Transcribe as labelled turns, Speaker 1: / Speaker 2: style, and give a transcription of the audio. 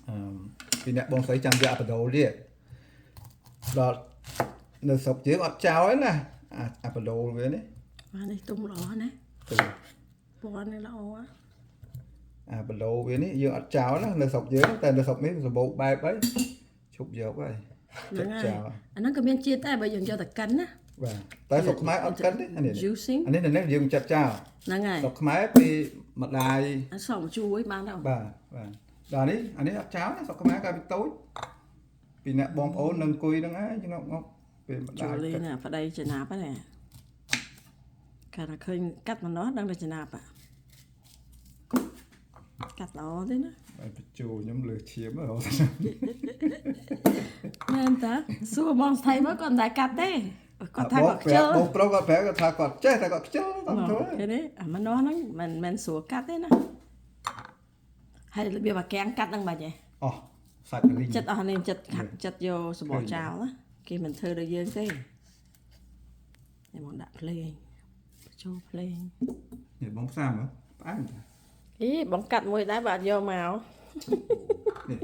Speaker 1: អឺពីអ្នកបងស្រីចាំយកអាបដូលទៀតដល់នៅស្រុកយើងអត់ចោលទេណាអាអាបដូលវានេះ
Speaker 2: បាទនេះទុំល្អណា
Speaker 1: ទៅ
Speaker 2: ពណ៌នេះល្អណា
Speaker 1: អាបដូលវានេះយើងអត់ចោលណានៅស្រុកយើងតែនៅស្រុកនេះសម្បូរបែបហើយឈប់យកហើយ
Speaker 2: ហ្នឹងហើយ
Speaker 1: ចោល
Speaker 2: អាហ្នឹងក៏មានជាតិដែរបើយើងយកតែកិនណា
Speaker 1: បាទតែស្រុកខ្មែរអត់កិនទេអានេះ
Speaker 2: Juicing
Speaker 1: អានេះនៅនេះយើងចាត់ចោល
Speaker 2: ហ្នឹងហើយ
Speaker 1: ស្រុកខ្មែរពីម្ដាយ
Speaker 2: អាសងជួយបានដែរ
Speaker 1: បាទបាទដល់នេះអានេះអត់ចោលណាស្រុកខ្មែរកាលពីតូចពីអ្នកបងប្អូននឹងអង្គុយហ្នឹងឯងងប់ងប់ពេលម្ដា
Speaker 2: ជួ
Speaker 1: យ
Speaker 2: លីណាប្តីចំណាប់ហ្នឹងកាលតែឃើញកាត់ម្នាស់ដឹងតែចំណាប់អាកាត់ល្អទេណា
Speaker 1: បាទបញ្ជូខ្ញុំលើឈាមហ៎
Speaker 2: មែនតាសួរបងស្ថៃមកគាត់មិនដែលកាត់ទេគាត់ថាគាត់ខ្ជិល
Speaker 1: បងប្រុសគាត់ប្រាប់គាត់ថាគាត់ចេះតែគាត់ខ្ជិលគាត់ធ្វើ
Speaker 2: ឃើញទេអាម្នាស់ហ្នឹងមិនមិនស្រួលកាត់ទេណាហើយរបៀបអាកាំងកាត់ហ្នឹងបាច់ទេ
Speaker 1: អស់សាច់លីង
Speaker 2: ចិត្តអស់នេះចិត្តខាក់ចិត្តយកសបកចោលណាគេមិនធ្វើដូចយើងទេនេះមកដាក់ភ្លេងបញ្ចូលភ្លេង
Speaker 1: នេះបងផ្សាមហ៎ផ្អែមតា
Speaker 2: អីបងកាត់មួយដែរបើអត់យកមក
Speaker 1: នេះ